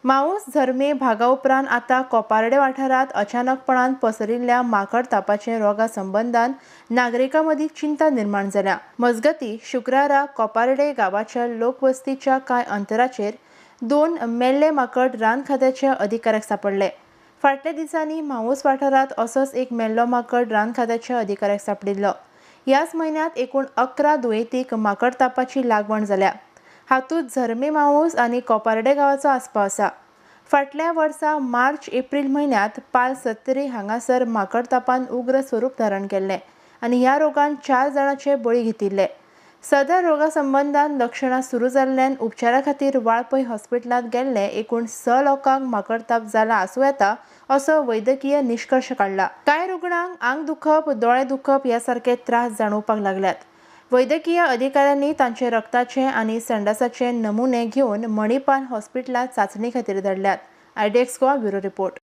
Mouse Zarme भागा उपरांत आतां कोपार्डे वाठारांत अचानकपणान पसरिल्ल्या माकड तापाचे रोगा संबंदान नागरिकां मदीं चिंता निर्माण जाल्या. मजगतीं, शुक्रारा कोपार्डे गांवाच्या लोकवस्तीच्या कांय अंतराचेर दोन मेल्ले माकड रान खात्याच्या अधिकाऱ्याक सांपडले. फाटल्या दिसांनी म्हावूस वाठारांत असोच एक मेल्लो माकड रान खात्याच्या अधिकाऱ्याक सांपडिल्लो. ह्याच म्हयन्यांत एकूण 11 दुयेंतीक माकड तापाची लागवण जाल्या. हातूंत झरमे माऊस आनी कोपार्डे गांवाचो आस्पाव आसा. फाटल्या वर्सा मार्च एप्रील म्हयन्यांत पाल सत्तरी हांगासर माकड तापान उग्र स्वरूप धारण केल्लें आनी ह्या रोगान 4 जाणांचे बळी घेतिल्ले. सदर रोगा संबंदान लक्षणां सुरू जाल्ल्यान उपचारा खातीर वाळपय हॉस्पिटलांत गेल्ले एकूण 6 लोकांक माकडताप जाला आसूं येता असो वैद्यकीय निश्कर्श काडला. कांय रुग्णांक आंग दुखप, दोळे दुखप ह्या सारके त्रास जाणवपाक लागल्यात. वैद्यकीय अधिकाऱ्यांनी तांचे रक्ताचे आनी संडासाचे नमुने घेवन मणिपाल हॉस्पिटलांत चांचणी खातीर धाडल्यात. IDX Goa bureau report.